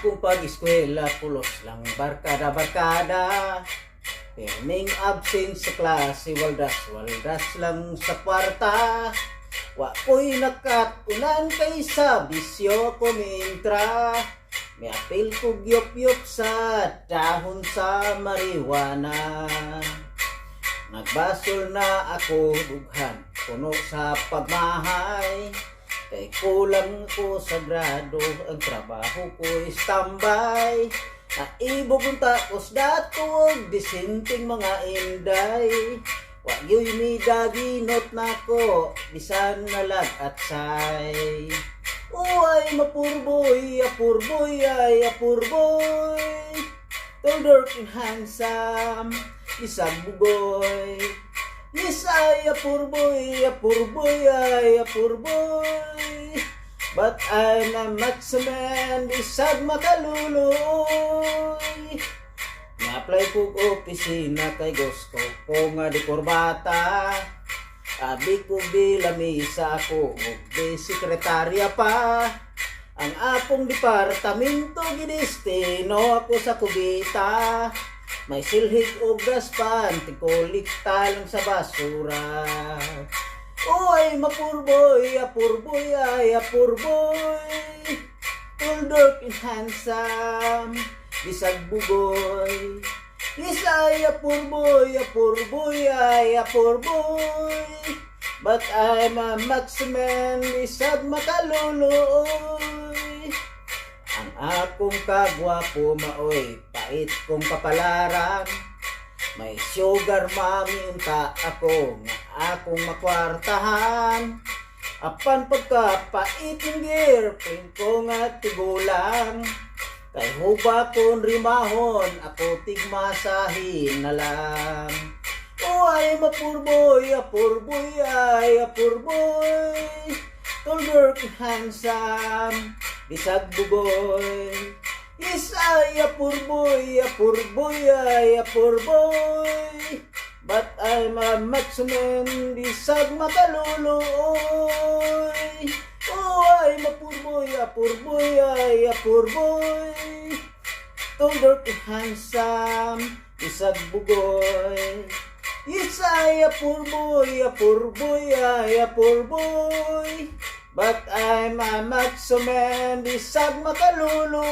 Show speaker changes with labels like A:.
A: Akong pag-eskwela, pulos lang barkada-barkada. Perming absent sa klase, waldas-waldas lang sa kwarta. Wa ko'y nakat-unan kay sa bisyo ko mintra. Miapil kog yup-yup sa dahon sa marijuana. Nagbasol na ako dughan puno sa pagmahay. Kay kulang ko sa grado, ang trabaho ko standby. Naibog unta ko sa dato og disenteng mga inday. Wa gyuy midaginot nako bisan nalag at say. Oh, I'm a poor boy, a poor boy, ay a poor boy. Tall, dark and handsome, bisag bugoy. Yes, I a poor boy, a poor boy, ay a poor boy. But I'm a macho man, bisag makaluloy. Na-apply kog opisina kay gusto ko nga di kurbata. Abi ko bilamisa ako ug di sekretarya pa. Ang akong departamento gidestino ako sa kubita. May silhig og daspan, tigkolekta lang sa basura. Oh, I'm a poor boy, a poor boy, ay a poor boy. Tall, dark and handsome, bisag bugoy. Yes, I a poor boy, a poor boy, ay a poor boy. But I'm a macho man, bisag makaluloy. Ang akong kagwapo maoy pait kong kapalaran. May sugar mommy unta ako nga akong makwartahan. Apan pagkapait ng girlfriend ko nga tigulang. Kay huba kon rimahon, ako tigmasahin na lang. Oh, I'm a poor boy, a poor boy, ay a poor boy. Tall, dark and handsome, bisag bugoy. Yes, I a poor boy, a poor boy, ay a poor boy. But I'm a macho man, bisag makaluloy. Oh, I'm a poor boy, a poor boy, ay a poor boy. Tall, dark and handsome, bisag bugoy. Yes, I a poor boy, a poor boy, ay a poor boy. But I'm a macho man, bisag makaluloy.